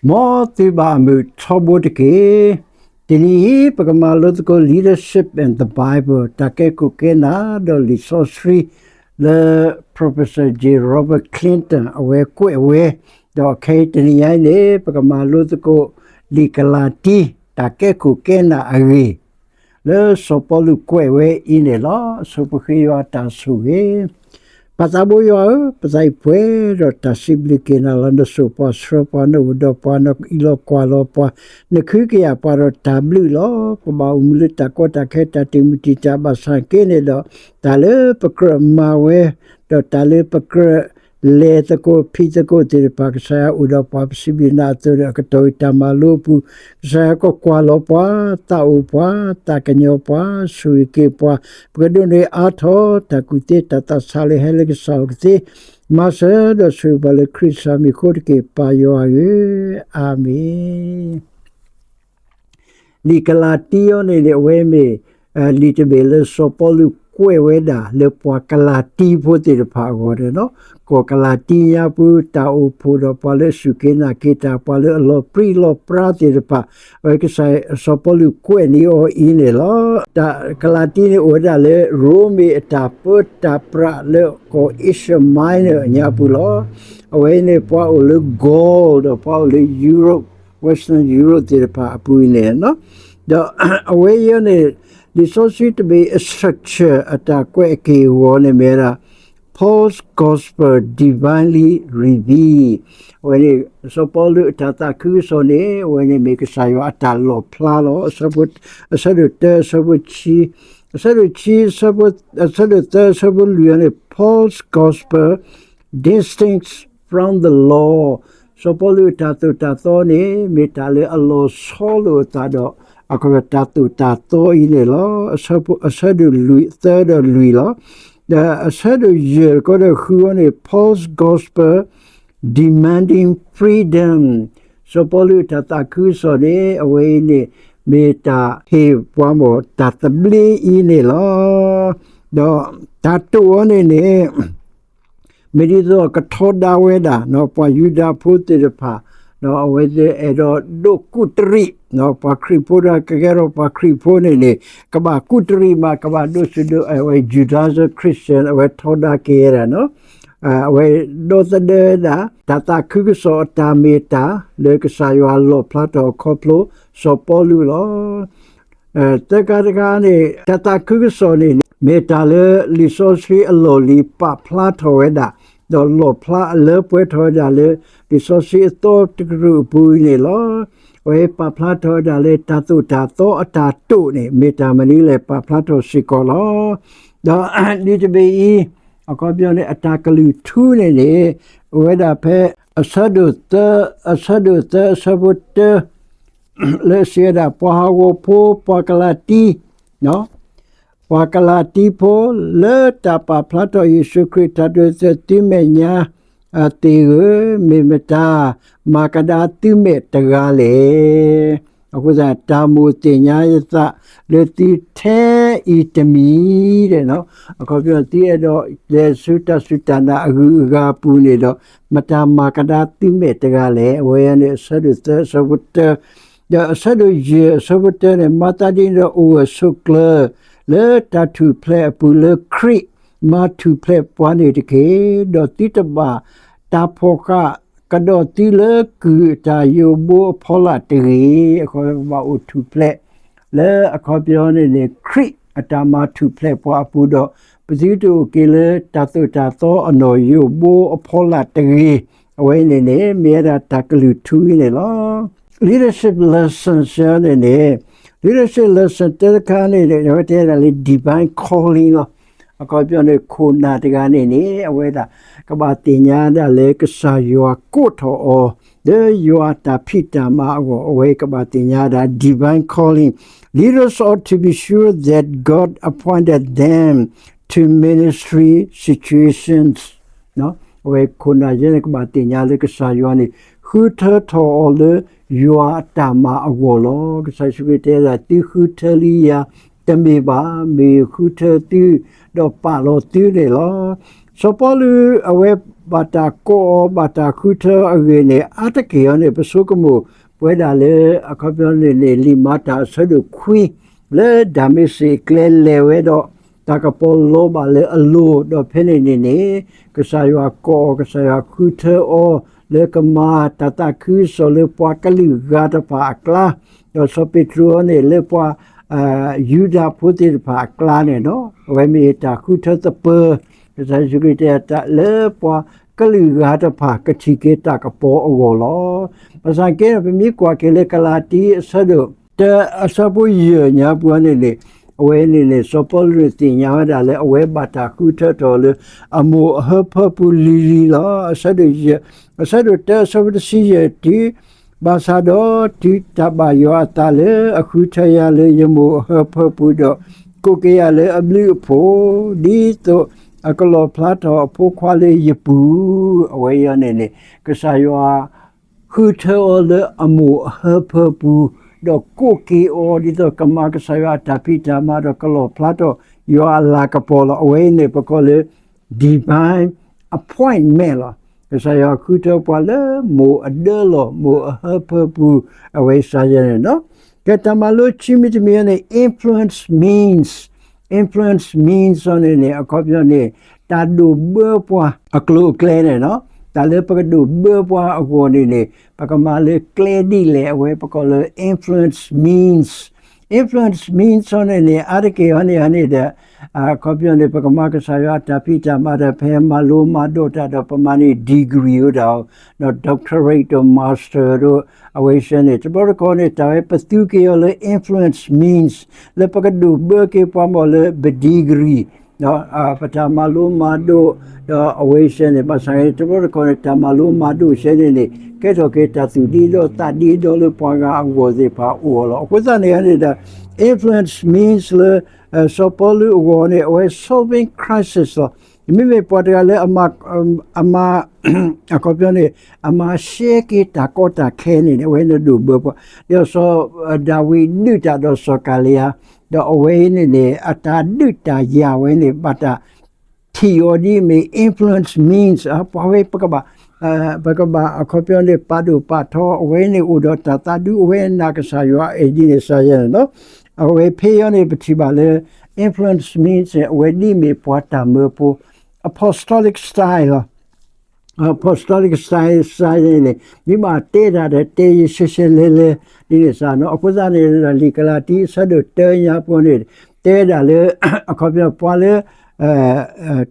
မ်သုဘၣ်အမုာ်ထီဘိတက့ၢ်. တနံၤအံၤ ပကမၤလိသကိး Leadership and the Bible တၢ်ကဲခိၣ်ကဲနၢ် ဒီးလံာ်စီဆှံ လၢ Professor J Robert Clinton အဝဲကွဲးဝဲ, ဒီးခဲအံၤတနံၤညါအံၤန့ၣ် ပကမၤလိသကိး လံာ်ကလၤတံ တၢ်ကဲခိၣ်ကဲနၢ်အဂ့ၢ် လၢစီၤပီလူးကွဲးဝဲအံၤန့ၣ်လီၤ. အဆိပဃ့ယွၤအတၢ်ဆိၣ်ဂ့ၤ. ပၢ်သးဘိယွၤဧၢ, ပသးအံၤပှဲၤဒီးတၢ်စံးဘျုးက့ၤနၤလီၤ. နစိာ်ပှၤဆှၢပှၤ နအိၣ်ဒီးပှၤ နအံးလီၤကွၢ်လီၤပှၤ နခုကယာ်ပှၤဒီးတၢ်ဘျုးလီၤ. ပဘၣ်အိၣ်မူလၢတၢ်ကီတၢ်ခဲ တၢ်တံာ်မုၢ်တံာ်တာ် ဘၣ်ဆၣ်က့န့ၣ်ဒီး တၢ်လၢပကြၢးမၤဝဲ ဒီးတၢ်လၢပကြၢးလဲၤသကိးဖံးသကိးသ့ၣ်တဖၣ် ကစၢ်ယွၤအိၣ်ဒီးပှၤ ပစံးဘျုးနၤအသိးဒီး အကတီၢ်အံၤတၢ်မၤလိအပူၤ ကစၢ်ယွၤကကွၢ်လီၤပှၤ, သးအိၣ်ပှၤ, သးကညီၤပှၤ, ဆိၣ်ဂ့ၤက့ၤပှၤ, ပကဒိးန့ၢ်အါထီၣ် တၢ်ကူၣ်သ့တၢ်သးဆးလၢဟဲလၢကစၢ်အအိၣ်ကသ့, မၤစၢၤဒီးဆိၣ်ဂ့ၤပှၤလၢခရံာ်ကစၢ်မံၤအဃိတက့ၢ် ပၢ်ယွၤဧၢ, အၤမ့ၣ်. လံာ်ကလၤတံအံၤန့ၣ်န့ၣ် အဝဲမ့ၢ် လံာ်တဘ့ၣ်လၢစီၤပီလူးကွဲးဝဲဒၣ်လၢပှၤကလၤတံဖိသ့ၣ်တဖၣ်အဂီၢ်န့ၣ်လီၤ. ကီၢ်ကလၤတံညါပူၤ တၢ်အိၣ်ဖှိၣ်ဒီးပှၤလၢအစူၢ်က့ၤနာ်က့ၤတၢ် ပှၤလၢအလီၤပြံလီၤပြါသ့ၣ်တဖၣ် အဝဲကစၢ်စီၤပီလူးကွဲးန့ၢ်အီၤအံၤန့ၣ်လီၤ. တၢ်ကလၤတံန့ၣ်အိၣ်ဝဲဒၣ်လၢ ရိမ့ၤအတၢ်ပၢတၢ်ပြးလၢကီၢ် Asia Minor အညါပူၤလီၤ. အဝဲအံၤန့ၣ် ပှၤအိၣ်လၢ Gaul ဒီးပှၤအိၣ်လၢ Europe, Western Europe သ့ၣ်တဖၣ်အပူၤအံၤန့ၣ် ဒီးအဝဲအံၤန့ၣ် လံာ်စီဆှံတဘ့ၣ်အ structure အတၢ်ကွဲးအက့ၢ်အဂီၤန့ၣ်မ့ၢ်ဝဲဒၣ် Paul's Gospel Divinely Revealed အဝဲန့ၣ် စီၤပီလူးအတၢ်သးခုကစီၣ်န့ၣ် အဝဲန့ၣ်မ့ၢ်ကစၢ်ယွၤအတၢ်လီၣ်ဖျါလီၤ. အဆၢဒိၣ်တၢ အဆၢဖိဆံ, အဆၢဒိၣ်ဆံ, အဆၢဒိၣ်သၢ အဆၢဖိလွံၢ်အံၤန့ၣ် Paul's Gospel Distinct from the Law စီၤပီလူးအတၢ်သိၣ်တၢ်သီန့ၣ် မ့ၢ်တၢ်လၢအလီၤဆီလိာ်အသးဒီး အခီပညီတၢ်သိၣ်တၢ်သီအံၤန့ၣ်လီၤ. အဆၢဒိၣ်လွံၢ် သၢဒီးလွံၢ်လီၤ. ဒီးအဆၢဒိၣ်ယဲၢ်တခီဒီးဃုအံၤန့ၣ် Paul's Gospel Demanding Freedom စီၤပီလူးအတၢ်သးခုကစီၣ်န့ၣ် အဝဲအံၤန့ၣ် မ့ၢ်တၢ်ဟ့ၣ်ပှၤမ့ၢ်တၢ်သဘျ့အံၤန့ၣ်လီၤ. ဒီးတၢ်တိာ်အီၤန့ၣ်န့ၣ် မ့ၢ်ဒ်သိးကထီဒါဝဲဒၣ် ပှၤယူဒၤဖိသ့ၣ်တဖၣ် ဒီးအဝဲသ့ၣ်အဲၣ်ဒိးဒိးကူးတရံး ပှၤခရံာ်ဖိဒီးကကဲထီၣ်ပှၤခရံာ်ဖိန့ၣ်န့ၣ် ကဘၣ်ကူးတရံးမး ကဘၣ်ဒိးဆူၣ်ဒိး အဝဲ Judaizers Christian အဝဲထီဒါက့ၤဝဲဒၣ် အဝဲဒီသဒၢဝဲဒၣ် တၢ်သးခုကစီၣ်အတၢ်မ့ၢ်တၢ် လၢကစၢ်ယွၤလီၣ်ဖျါထီၣ်ခီဖျိစီၤပီလူးလီၤ. သၢခါတခါန့ၣ် တၢ်သးခုကစီၣ်န့ၣ်န့ၣ် မ့ၢ်တၢ်လၢလံာ်စီဆှံအလီၢ်လံၤပာ်ဖျါထီၣ်ဝဲဒၣ် ဒီးလီၣ်ဖျါအလၢပှဲၤထီၣ်ဝဲဒၣ်လၢ လံာ်စီဆှံအသီတကတြူၢ်အပူၤအံၤန့ၣ်လီၤ. အဝဲပာ်ဖျါထီၣ်ဝဲဒၣ်လၢတၢ်သိၣ်တၢ်သီအတၢ်တိာ်န့ၣ် မ့ၢ်တၢ်မနုၤလဲၣ် ပာ်ဖျါထီၣ်စ့ၢ်ကီးလီၤ. ဒီးလံာ်တဘ့ၣ်အံၤ အခီပညီန့ၣ် အတၢ်ကလုၢ်ထူန့ၣ်န့ၣ် အိၣ်ဝဲဒၣ်ဖဲ အဆၢဒိၣ်သၢ အဆၢဒိၣ်သၢ အဆၢဖိတၢ လၢစံးဝဲဒၣ် ပှၤဟးဂီၤဖိ ပှၤကလၤတံ ပှၤကလၤတံဖိ လၢတၢ်ပာ်ဖျါထီၣ်ယ့ၣ်ၡူးခရံာ်တၢ်ဒိၣ်တုာ်သုမဲာ်ညါသ့ၣ်ဧၢ, မ့ၢ်မတၤ မၤကဒါသုမဲာ်တဂၤလဲၣ်. အဃိသတး တၢ်မိၣ်သ့ၣ်ညါယသးလၢသုထဲအံၤတမံၤ, အခီပညီ သုအဲၣ်ဒိးလဲၤဆူတၢ်စူၢ်တၢ်နာ်အဂုၤအဂၤအပူၤန့ၣ်ဒီး မတၤမၤကဒါသုမဲာ်တဂၤလဲၣ်. အဝဲန့ၣ် အဆၢဒိၣ်သၢ အဆၢဖိတၢ ဒီးအဆၢဒိၣ်ယဲၢ် အဆၢဖိတၢန့ၣ် မၤသးဒ်န့ၣ်ဒီးအိၣ်ဂၢၢ်ဆိးကျၢၤ လၢတၢ်ထူၣ်ဖျဲးအပူၤလၢခရံာ်မၤထူၣ်ဖျဲးပှၤန့ၣ်တက့ၢ်. ဒီးသုတဘၣ်တၢ်ဖီၣ်ဃာ် ကဒီးသုလၢကုၢ်အတၢ်ယိာ်ဘိအဖီလာ်တဂ့ၤ. အခီပညီ ပဘၣ်အိၣ်ထူၣ်ဖျဲး လၢအခီပညီန့ၣ်န့ၣ် ခရံာ်အတၢ်မၤထူၣ်ဖျဲးပှၤအပူၤဒီး ပသုတအိၣ်က့ၤလၢတၢ်သိၣ်တၢ်သီအနီၢ်ယိာ်ဘိအဖီလာ်တဂ့ၤ. အဝဲန့ၣ်န့ၣ် မ့ၢ်ဝဲဒၣ်တၢ်ကလုၢ်ထူအံၤန့ၣ်လီၤ. Leadership lessons န့ၣ်န့ၣ် leadership lesson တၢတခါန့ၣ်န့ၣ် အဝဲတဲဒၣ်လၢ divine calling လီၤ. အခီပညီန့ၣ် ခိၣ်နၢ်တဂၤန့ၣ်န့ၣ် အဝဲဒၣ် ကဘၣ်သ့ၣ်ညါဒၣ်လၢကစၢ်ယွၤကိးထီၣ်အီၤ လၢယွၤအတၢ်ဖံးတၢ်မၤအဂီၢ် အဝဲကဘၣ်သ့ၣ်ညါဒၣ် divine calling. Leaders ought to be sure that God appointed them to ministry situations. အဝဲခိၣ်နၢ်ယဲန့ၣ် ကဘၣ်သ့ၣ်ညါလၢကစၢ်ယွၤန့ၣ် ဃုထၢထီၣ်အီၤလၢယွၤအတၢ်မၤအဂီၢ်လီၤ. ကစၢ်ယ့ၣ်ၡူးခရံာ်တဲဒၣ် သုဃုထၢလံယၤ တမ့ၢ်ဘၣ်, မ့ၢ်ဃုထၢသု ဒီးပာ်လီၤသုန့ၣ်လီၤ. စီၤပီလူးအဝဲဘၣ်တၢ်ကိးအီၤ ဘၣ်တၢ်ဃုထၢအဂ့ၢ်န့ၣ် အါတက့ၢ်အံၤန့ၣ် ပဆိကမိၣ်ပဝဲဒၣ်လၢ အခီပညီန့ၣ်န့ၣ် လံာ်မၤတၢ်အဆၢဒိၣ်ခွံ လၢဒၤမ့းစ့းအကျဲလဲၤဝဲဒီး တၢ်ကပီၤလီၤဘၣ်လၢအလိၤ ဒီးဖဲန့ၣ်န့ၣ်န့ၣ် ကစၢ်ယွၤကိးအီၤ ကစၢ်ယွၤဃုထၢအီၤ လၢကမၤတၢ်သးခုကစီၣ်လၢပှၤကလုာ်ဂၤတဖၣ်အကျါ, ဒီးစီၤပ့းတရူးန့ၣ် လၢပှၤ ယူဒၤဖိသ့ၣ်တဖၣ်အကျါန့ၣ်လီၤ. အဝဲမ့ၢ်တၢ်ဃုထၢသပၢၤ ကစၢ်ယ့ၣ်ၡူးခရံာ်တဲတၢ်လၢပှၤကလုာ်ဂၤတဖၣ်ကထံၣ်က့ၤတၢ်ကပီၤအဂီၢ်လီၤ. ဘၣ်ဆၣ်က့န့ၣ် ပမ့ၢ်ကွၢ်က့ၤလၢကလၤတံအဆၢဒိၣ် တၢအဆၢဖိယဲၢ်ညါပူၤန့ၣ်န့ၣ် အဝဲန့ၣ်န့ၣ် စီၤပီလူးန့ၣ်သ့ၣ်ညါဝဲဒၣ်လၢအဝဲဘၣ်တၢ်ဃုထၢထီၣ်လၢ အမိၢ်အဟၢဖၢပူၤလံၤလံၤလီၤ. အဆၢဒိၣ်ယဲၢ် အဆၢဒိၣ်တၢအဆၢဖိတဆံယဲၢ်တုၤ ဘၣ်ဆၣ်ဒီးတုၤတၢ်ဘၣ်ယွၤအသးလၢအဃုထၢယၤလၢယမိၢ်အဟၢဖၢပူၤဒီး ကိးက့ၤယၤလၢအဘျုးအဖှိၣ် ဒ်သိးအကလီၣ်ဖျါထီၣ်အဖိခွါလၢယပူၤ, အဝဲအံၤန့ၣ်န့ၣ် ကစၢ်ယွၤ ဃုထၢအီၤလၢအမိၢ်အဟၢဖၢပူၤ, ဒီးကိးက့ၤအီၤ ဒ်သိးကမၤကစၢ်ယွၤအတၢ်ဖံးတၢ်မၤဒီးကလီၣ်ဖျါထီၣ်ယွၤအလၤကပီၤလီၤ. အဝဲအံၤန့ၣ် ပကိးလၢ divine appointment လီၤ. ကစၢ်ယွၤဃုထၢပှၤလၢမိၢ်အဒၢလီၢ် မိၢ်အဟၢဖၢပူၤ အဝဲစၢ်ယဲၢ်န့ၣ်လီၤ. ကဲတၢ်မၤလိခံမံၤတမံၤန့ၣ် influence means, influence means န့ၣ်န့ၣ် အခီပညီန့ၣ် တၢ်ဒိၣ်ဘၢပှၤအကျိၤအကျဲန့ၣ်လီၤ. တၢ်လၢပကဒိၣ်ဘၢပှၤအဂီၢ်န့ၣ်န့ၣ် ပကမၤလၢကျဲဒ်လဲၣ် အဝဲပကိးလၢ influence means, influence means န့ၣ်န့ၣ် အါတက့ၢ်အံၤန့ၣ်န့ၣ်ဒီး အခီပညီန့ၣ် ပကမၤကစၢ်ယွၤအတၢ်ဖံးတၢ်မၤဒီး ဖဲမၤလိမၤဒိးတၢ်ဒီး ပမၤန့ၢ် degree အိၣ်တၢ် ဒီး doctorate ဒီး master ဒီး အဝဲစ့ၢ်န့ၣ် တဘျီတခီၣ်န့ၣ် တၢ်ဝဲပသူက့ၤအီၤလၢ influence means လၢပကဒိၣ်ဘၢက့ၤပှၤမ့ၢ်လၢပ degree ဒီးပတၢ်မၤလိမၤဒိး ဒီးအဝဲစ့ၢ်န့ၣ် ဘၣ်ဆၣ်န့ၣ် တဘျီတခီၣ်န့ၣ် တၢ်မၤလိမၤဒိးစ့ၢ်န့ၣ်န့ၣ် ကဲထီၣ်က့ၤတၢ်သူၣ်ဒ့ဒီသးဒ့ဒီလၢပှၤဂၤအဂီၢ်သ့ၣ်တဖၣ်အအိၣ်လီၤ. အဃိသတးန့ၣ်န့ၣ်ဒီး influence means လၢ စီၤပီလူးအဂီၢ်န့ၣ် အဝဲ solving crisis လီၤ. မ့မ့ၢ်ပှၤတဂၤလၢအမၤ အမၤ အခီပညီန့ၣ် အမၤရှဲက့ၤတၢ်ကီတၢ်ခဲန့ၣ်န့ၣ် အဝဲန့ၣ်ဒိၣ်ဘၢပှၤ ဒီးစီၤဒၤဝံးဒုးတၢ်ဒီးစီၤကၤလံယါ ဒီးအဝဲအံၤန့ၣ်န့ၣ် အတၢ်ဒုးတၢ်ယၤဝဲန့ၣ် ဘၣ်တၢ်ထံၣ်အီၤဒ်အမ့ၢ် influence means ပှၤဝဲပကဘၣ် ပကဘၣ်အခီပညီန့ၣ် ပာ်ဒိၣ်ပာ်ထီ အဝဲန့ၣ်အိၣ်ဒီးတၢ်သးဒူ အဝဲနာ်ကစၢ်ယွၤအဲၣ်ဒ်န့ၣ်စ့ၢ်ယဲၢ်န့ၣ်လီၤ. အဝဲဖဲအံၤန့ၣ် ပထံၣ်ဘၣ်လၢ influence means န့ၣ် အဝဲဒ်အမ့ၢ်ပှၤတၢ်မၢဖိ apostolic style လီၤ. apostolic style န့ၣ် မ့ၢ်မးတဲတၢ်ဒီးတဲယံာ်ရှဲရှဲလဲလဲ ဒ်န့ၣ်စ့ၢ်နီၤ. အဃိသတးန့ၣ် လံာ်ကလၤတံအဆၢဒိၣ်တၢညါပူၤန့ၣ် တဲဒၣ်လၢ အခီပညီပှၤလၢ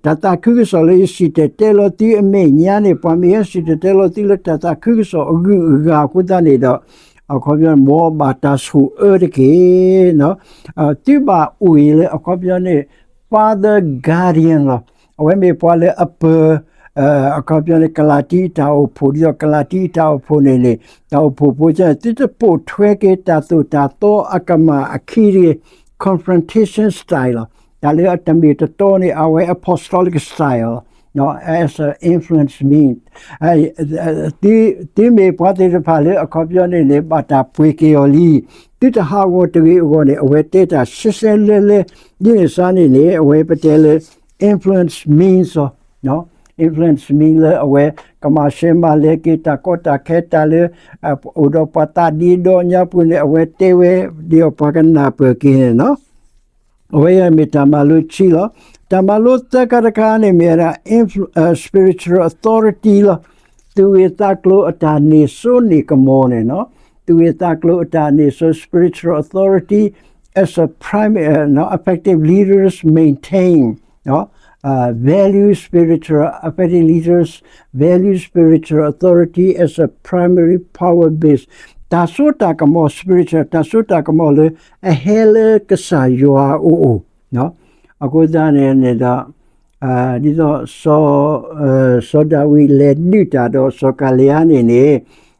တၢ်သးခုကစီၣ်လၢယစံၣ်တဲၤတဲလီၤသုအမဲာ်ညါန့ၣ် ပှၤမ့ၢ်ဟဲစံၣ်တဲၤတဲလီၤသုလၢတၢ်သးခုကစီၣ်အဂုၤအဂၤအဃိသတးန့ၣ်ဒီး အခီပညီ မ်ဘၣ်တၢ်ဆိၣ်အၢတက့ၢ်. သုဘၣ်အိၣ်အံၤလၢအခီပညီန့ၣ် Father Guardian လီၤ. အဝဲမ့ၢ်ပှၤလၢအပၢၤ အခီပညီန့ၣ် ကလၤတံအတၢ်အိၣ်ဖှိၣ် ဒ်သိးကလၤတံအတၢ်အိၣ်ဖှိၣ်န့ၣ်န့ၣ် တၢ်အိၣ်ဖှိၣ်ဖိန့ၣ် သုတပိာ်ထွဲက့ၤတၢ်သိၣ်တၢ်သီအကမၣ်အခံတဂ့ၤ confrontation style လီၤ. တၢ်လၢအတမ့ၢ်တတီန့ၣ် အဝဲ apostolic style လီၤ. as a influence means သုမ့ၢ်ပှၤသ့ၣ်တဖၣ်လၢအခီပညီန့ၣ်န့ၣ် ဘၣ်တၢ်ပှ့ၤက့ၤအီၤလံ. သုတဟးဂီၤတဂ့ၤအဂီၢ်န့ၣ် အဝဲတဲတၢ်ရှဲရှဲလဲလဲ ဒ်န့ၣ်စ့ၢ်န့ၣ်န့ၣ် အဝဲပတဲလၢ influence means လီၤ. influence means လၢအဝဲ ကမၤရှဲမၤလဲက့ၤတၢ်ကီတၢ်ခဲ တၢ်လၢ အိၣ်ဒီးပှၤသးဒ့ဒီညါပူၤန့ၣ် အဝဲတဲဝဲ ဒ်သိးပှၤကနၢ်ပၢၢ်က့ၤန့ၣ်လီၤ. အဝဲအံၤမ့ၢ်တၢ်မၤလိခံလီၤ. တၢ်မၤလိသၢခါတခါန့ၣ်မ့ၢ်ဝဲဒၣ် influ- spiritual authority လီၤ. သူၣ်ဂ့ၢ်သးကျိၤအတၢ်န့ၢ်စိန့ၢ်ကမီၤန့ၣ်လီၤ. သူၣ်ဂ့ၢ်သးကျိၤအတၢ်န့ၢ်စိ spiritual authority as a primary effective leaders maintain value spiritual effective leaders value spiritual authority as a primary power base တၢ်စိတၢ်ကမီၤ spiritual တၢ်စိတၢ်ကမီၤလၢ အဟဲလၢကစၢ်ယွၤအအိၣ် အဃိသတးန့ၣ်န့ၣ်ဒီး ဒ်သိး စီၤဒၤဝံးလဲၤဒုးတၢ်ဒီးစီၤကၤလံယါန့ၣ်န့ၣ်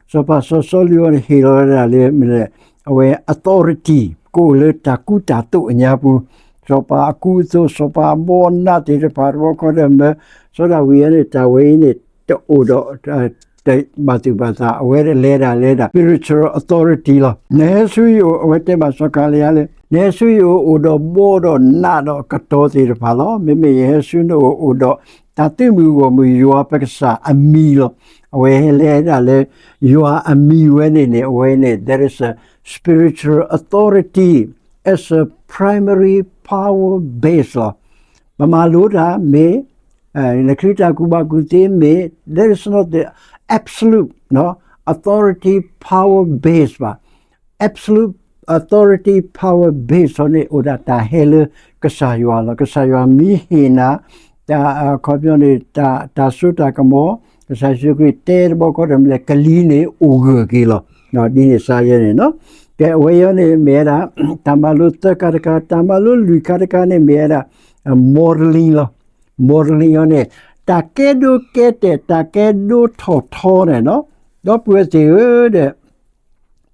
စီၤပၤစီၤစီလူးအံၤန့ၣ် ဟ့ၣ်လီၤဝဲဒၣ်လၢ အဝဲ authority ကအိၣ်လၢတၢ်ကူတၢ်သိးအညါပူၤ စီၤပၤအကူအသိး စီၤပၤအဘီနးသ့ၣ်တဖၣ်တဘျီဃီဒီး မၢစီၤဒၤဝံးအံၤန့ၣ် တၢ်ဝဲအံၤန့ၣ် တအိၣ်ဒီး တဘၣ်သူၣ်ဘၣ်သး အဝဲလဲၤဒၣ်လဲၤဒၣ် spiritual authority လီၤ. နဟဲဆူယအိၣ် အဝဲတဲဘၣ်စီၤကၤလံယါလၢ နဟဲဆူယအိၣ်အိၣ်ဒီးဘီဒီးနးဒီးကတီၤသ့ၣ်တဖၣ်လီၤ. မ့မ့ၢ်ယဟဲဆူနအိၣ်အိၣ်ဒီး တၢ်သုးမုၢ်ဂီၢ်မုၢ်ယွၤပကစၢ်အမံၤလီၤ. အဝဲဟဲလၢဒၣ်လၢ ယွၤအမံၤဝဲန့ၣ်န့ၣ် အဝဲန့ၣ် there is a spiritual authority as a primary power base လီၤ. ပမၤလိတၢ်မ့ၢ် နချုးတၢ်ကူၣ်ဘၣ်ကူၣ်သ့မ့ၢ် that is not the absolute authority power base ဘၣ်. Absolute authority power base န့ၣ် အိၣ်ဒၣ်တၢ်ဟဲလၢကစၢ်ယွၤလီၤ. ကစၢ်ယွၤမ့ၢ်ဟ့ၣ်နၤ တၢ်အခီပညီန့ၣ် တၢ်စိတၢ်ကမီၤ ကစၢ်ယ့ၣ်ၡူးခရံာ်တဲတဘျီဃီဒီး ကလံၤန့ၣ်အိၣ်ဂၢၢ်က့ၤလီၤ. ဒ်န့ၣ်စါယဲန့ၣ်နီၤ. ကဲ အဝဲအံၤန့ၣ်မ့ၢ်ဝဲဒၣ် တၢ်မၤလိသၢခါတခါ, တၢ်မၤလိလွံၢ်ခါတခါန့ၣ်မ့ၢ်ဝဲဒၣ် modeling လီၤ. modeling အီၤန့ၣ် တၢ်ကဲဒိကဲတဲာ် တၢ်ကဲဒိထီၣ်ထီန့ၣ်နီၤ. ဒီပုၢ်ဝဲၢ်သ့ၣ်ဧၢဒီး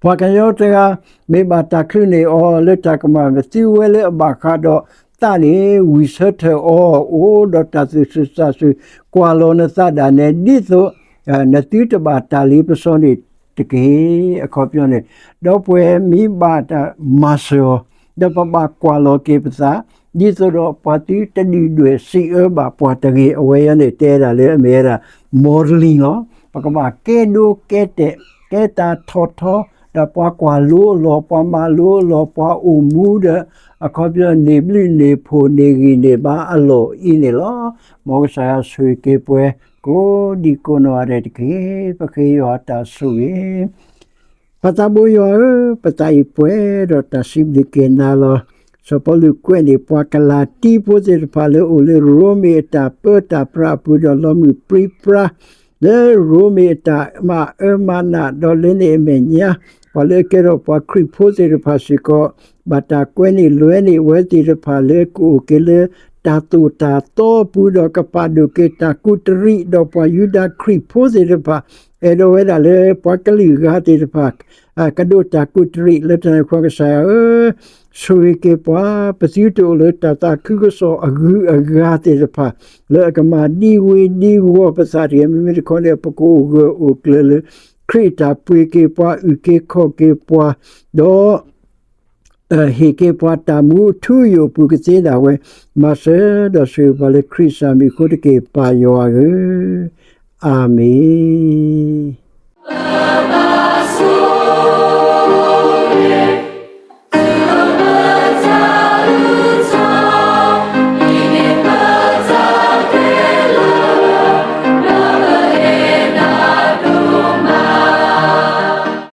ပှၤကညီတဂၤ မ့ၢ်ဘၣ်တၢ်ချုးန့ၢ်အီၤလၢတၢ်ကမၣ် မ့ၢ်သုဝဲလၢအဘၣ်ဃးဒီးသးန့ၣ် ဝံၢ်ဆၢထၢၣ်အီၤ အိၣ်ဒီးတၢ်သူၣ်ဆူၣ်သးဆူၣ် ကွၢ်လီၤနသးဒၣ်နဲ ဒ်သိး နသုတဘၣ်တၢ်လ့ပစီန့ၣ်တက့ၢ်. အခီပညီန့ၣ် ဒီပုၢ်ဝဲၢ်မ့ၢ်ဘၣ်တၢ်မၤစၢၤအီၤ ဒီးပဘၣ်ကွၢ်လီၤက့ၤပသး ဒ်သိးဒီးပှၤသုတဒုၣ်ဒွဲၣ်စံးအၢဘၣ်ပှၤတဂ့ၤ. အဝဲအံၤန့ၣ် တဲဒၣ်လၢအမ့ၢ်ဝဲဒၣ် modeling လီၤ. ပကဘၣ်ကဲဒိကဲတဲာ် ကဲတၢ်ထီၣ်ထီ ဒီးပှၤကွၢ်လိအလီၢ် ပှၤမၤလိအလီၢ် ပှၤအိၣ်မူဒီး အခီပညီန့ၢ်ဘျုးန့ၢ်ဖှိၣ်န့ၢ်ဂံၢ်န့ၢ်ဘါအလီၢ်အံၤန့ၣ်လီၤ. မ်ကစၢ်ယွၤဆိၣ်ဂ့ၤက့ၤပှၤ ကိးဒံကိးနီၢ်ဂၤဒဲးတက့ၢ်. ပဃ့ယွၤတၢ်ဆိၣ်ဂ့ၤ ပသးဘိယွၤဧၢ, ပသးအံၤပှဲၤဒီးတၢ်စံးဘျုးက့ၤနၤလီၤ. စီၤပီလူးကွဲးန့ၢ်ပှၤကလၤတံဖိသ့ၣ်တဖၣ်လၢအိၣ်လၢ ရိမ့ၤအတၢ်ပၢတၢ်ပြးအပူၤ ဒီးလီၤမုၢ်ပြံပြါ လၢရိမ့ၤအတၢ်မၤအၢမၤနး ဒီးလၢန့ၣ်အမဲာ်ညါ ပှၤလၢအကဲထီၣ်ပှၤခရံာ်ဖိသ့ၣ်တဖၣ်စ့ၢ်ကီး ဘၣ်တၢ်ကွဲန့ၢ်လွဲန့ၢ်အဝဲသ့ၣ်တဖၣ်လၢကအိၣ်က့ၤလၢတၢ်သိၣ်တၢ်သီအပူၤ ဒီးကပာ်ဒိၣ်က့ၤတၢ်ကူးတရံး ဒီးပှၤယူဒၤခရံာ်ဖိသ့ၣ်တဖၣ် အဲၣ်ဒိးဝဲဒၣ်လၢပှၤကလုာ်ဂၤသ့ၣ်တဖၣ် ကဒိးတၢ်ကူးတရံးလၢတၢ်န့ၣ်အဃိ ကစၢ်ယွၤဧၢ, ဆိၣ်ဂ့ၤက့ၤပှၤ ပသုတအိၣ်လၢတၢ်သးခုကစီၣ်အဂုၤအဂၤသ့ၣ်တဖၣ် လၢအကမၤဒံဝ့ၤဒံဝီၤပသးတဂ့ၤ. မ့မ့ၢ်တခီန့ၣ် ပကအိၣ်ဂၢၢ်အိၣ်ကျၢၤလၢ ခရံာ်အတၢ်ပှ့ၤက့ၤပှၤ အုၣ်က့ၤခီၣ်က့ၤပှၤ ဒီး ဟ့ၣ်က့ၤပှၤတၢ်မူအထူအယိာ်အပူၤကသ့ဒၣ်ဝဲ, မၤစၢၤဒီးဆိၣ်ဂ့ၤပှၤလၢခရံာ်စၢ်မံၤအဃိတက့ၢ် ပၢ်ယွၤဧၢ, အၤမ့ၣ်.